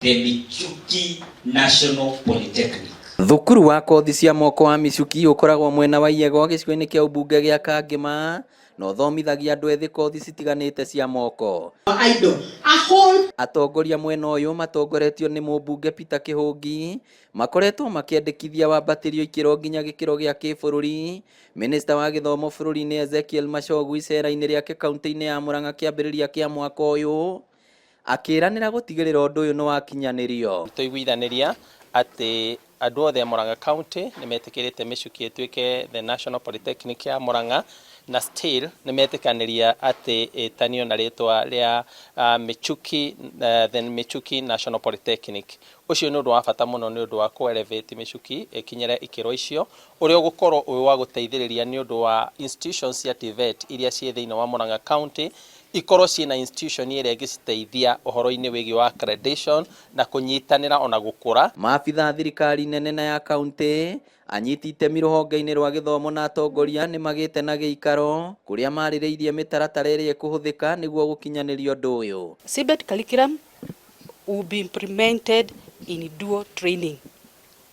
The Michuki National Polytechnic. Thukuru wa kothi cia moko wa Michuki ũkoragwo mwena wa Iyego gĩcigo-inĩ kĩa ũmbunge gĩa Kangema na ũthomithagia andũ ethĩ kothi citiganĩte cia moko. Idle. A whole Atongoria mwena ũyũ matongoretio nĩ mũmbunge Peter Kĩhũngi makoretwo makĩendekithia wambatĩrio ikĩro nginya gĩkĩro gĩa kĩbũrũri. Minista wa gĩthomo bũrũri-inĩ Ezekiel Machogu icera-inĩ rĩake kaunti-inĩ ya Murang'a kĩambĩrĩria kĩa mwaka ũyũ akĩranĩra gũtigĩrĩra ũndũ ũyũ nĩ wakinyanĩrio. Tũiguithanĩria atĩ andũ othe a Murang'a County nĩ metĩkĩrĩte Michuki ĩtuĩke the National Polytechnic ya Murang'a, na still nĩ metĩkanĩria atĩ ĩtanio na rĩtwa rĩa Michuki, the Michuki National Polytechnic. Ũcio nĩ ũndũ wa bata mũno nĩ ũndũ wa kũ elevate Michuki ĩkinyĩre ikĩro icio, ũrĩa ũgũkorwo ũrĩ wa gũteithĩrĩria nĩ ũndũ wa institutions cia TVET iria ciĩ thĩinĩ wa Murang'a County ikorwo ciĩna institution ĩrĩa ĩngĩciteithia ũhoro-inĩ wĩgiĩ wa accreditation na kũnyitanĩra ona gũkũra. Maabitha a thirikari nene na ya kaunti, anyiti itemi rũhonge-inĩ rwa gĩthomo na atongoria nĩ magĩte na gĩikaro kũrĩa marĩrĩirie mĩtaratara ĩrĩa ĩkũhũthĩka nĩguo gũkinyanĩria ũndũ ũyũ. CBET curriculum will be implemented in dual training.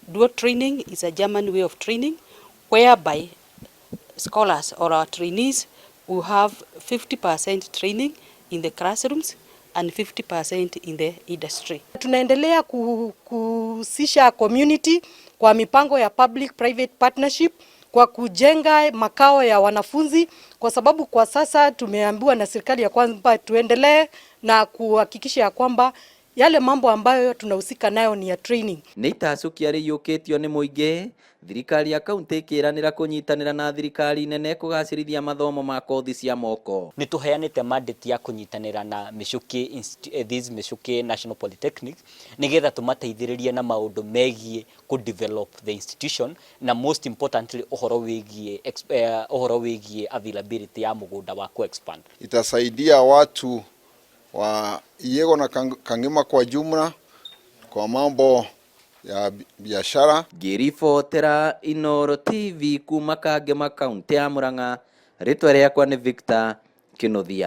Dual training is a German way of training whereby scholars or our trainees will have 50% training in the classrooms and 50% in the industry. Tunaendelea kuhusisha community kwa mipango ya public private partnership kwa kujenga makao ya wanafunzi, kwa sababu kwa sasa tumeambiwa na serikali ya kwamba tuendelee na kuhakikisha ya kwamba yale mambo ambayo tunahusika nayo ni ya training. Nĩ itacũkia rĩiyũkĩtio nĩ mũingĩ, thirikari ya kaunti ĩkĩranĩra kũnyitanĩra na thirikari nene kũgacĩrithia mathomo ma kothi cia moko. Nĩ tũheanĩte mandate ya kũnyitanĩra na Michuki, this Michuki National Polytechnic, nĩgetha tũmateithĩrĩrie na maũndũ megiĩ kũ develop the institution, na most importantly ũhoro wĩgiĩ availability ya mũgũnda wa ku expand. Itasaidia watu wa Iyego na Kangema kwa jumla kwa mambo ya biashara. Ngĩribotera Inooro TV kuma Kangema, kaunti ya Murang'a, rĩtwa rĩakwa nĩ Victor Kinuthia.